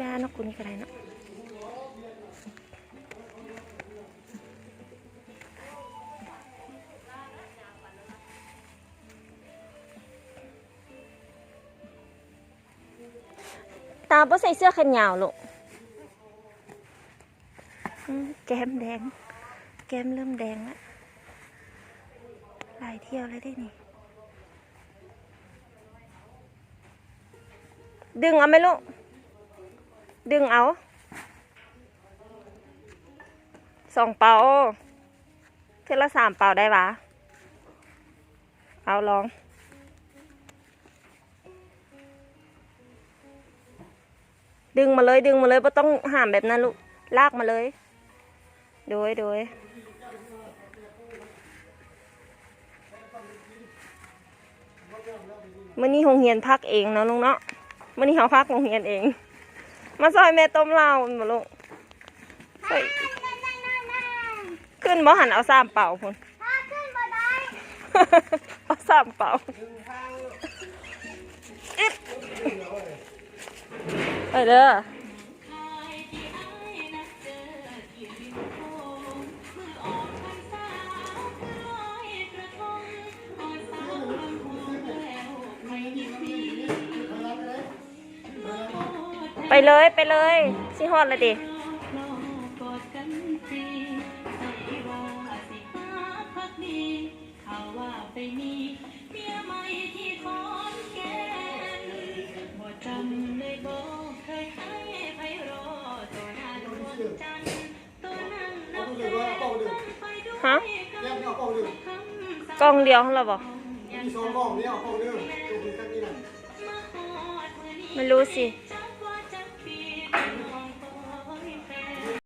ວ່າເນາະ ກູນີ້ກໍໄດ້ເນາະ. ຕາບໍ່ໃສ່ເສື້ອແຂນຍາວລູກ. ອືມ ແກ້ມແດງ ແກ້ມເລີ່ມແດງລະ ຫຼາຍທ່ຽວແລ້ວເດ້ນີ້. ດຶງເອົາແມ່ລູກ ດຶງເອົາ ສອງເປົາ ເທື່ອລະສາມເປົາໄດ້ຫວາ? ເອົາລອງ ດຶງມາເລີຍ ດຶງມາເລີຍ ບໍ່ຕ້ອງຫາມແບບນັ້ນລູກ ລາກມາເລີຍ. ໂດຍ ໂດຍ ມື້ນີ້ໂຮງຮຽນພັກເອງເນາະລູກເນາະ ມື້ນີ້ເຮົາພັກໂຮງຮຽນເອງ. ມາຊ່ອຍແມ່ຕົ້ມເຫຼົ້າແມ່ນບໍ່ລູກ? ຊ່ອຍ ຂຶ້ນບໍ່ຫັ້ນ? ເອົາສາມເປົາພຸ້ນ ຖ້າຂຶ້ນບໍ່ໄດ້ ເອົາສາມເປົາ. ອິບ ໄປເດີ. ໄປເລີຍ ໄປເລີຍ ຊິຮອດແລ້ວເດ. ຮະ? ກ່ອງດຽວຫັ້ນລະບໍ່? ບໍ່ຮູ້ຊິ.